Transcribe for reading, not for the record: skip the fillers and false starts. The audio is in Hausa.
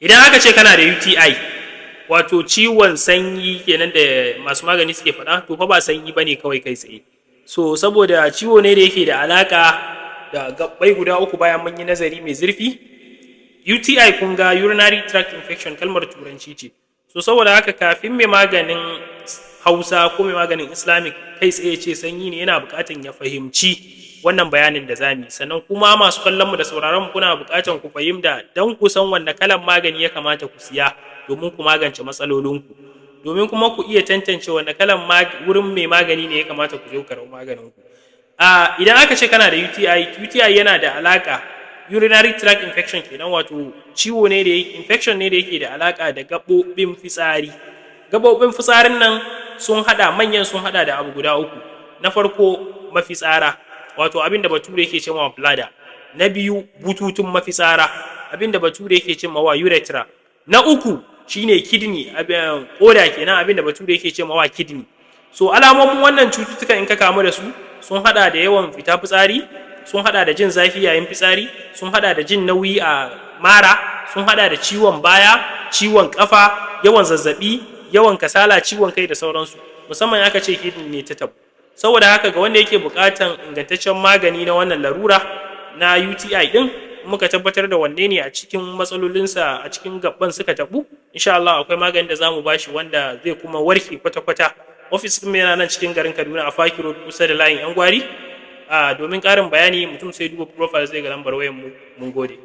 Idan aka ce kana da UTI, wato ciwon sanyi kenan da masu magani suke faɗa, to fa ba sanyi bane kawai kai tsaye. So saboda ciwo ne da yake da alaƙa da gabbai guda uku, bayan mun yi nazari mai zurfi, UTI, kun ga urinary tract infection, kalmar Turanci ce. So saboda haka, kafin mai maganin Hausa ko mai maganin Islamic kai tsaye ce sanyi ne, yana buƙatan ya fahimci wannan bayanin da zamu yi. Sannan kuma masu kallon mu da sauraron mu, kuna buƙatan ku fahimta don ku san wanne kalan magani ya kamata ku siya domin ku magance matsalolinku, domin kuma ku iya tantance wanne kalan wurin mai magani ne ya kamata ku je ku karɓi maganin ku. Idan aka ce kana da UTI, UTI yana da alaƙa, urinary tract infection kenan, wato ciwo ne da infection ne da yake da alaƙa da gaɓoɓin fitsari. Gaɓoɓin fitsarin nan sun haɗa, manyan sun haɗa da abu guda uku. Na farko, mafitsara, wato abin da Bature yake cewa bladder. Na biyu, bututun mafitsara, abin da Bature yake cewa urethra. Na uku shine kidney, abin koda kenan, abin da Bature yake cewa kidney. So alamomin wannan cututtuka in ka kamu da su sun hada da yawan fita fitsari, sun hada da jin zafi yayin fitsari, sun hada da jin nauyi a mara, sun hada da ciwon baya, ciwon kafa, yawan zazzabi, yawan kasala, ciwon kai da sauransu, musamman aka ce kidney ne ta tabu. Saboda haka, ga wanda yake buƙatan ingantaccen magani na wannan larura na UTI din, muka tabbatar da wanne ne a cikin matsalolinsa a cikin gabban suka tabu, insha Allah akwai maganin da zamu bashi wanda zai kuma warke kwata-kwata. Ofis ɗin yana nan cikin garin Kaduna, a Faki Road, kusa da layin Yan Gwari. Domin ƙarin bayani, mutum sai duba profile, zai ga lambar wayar mu. Mun gode.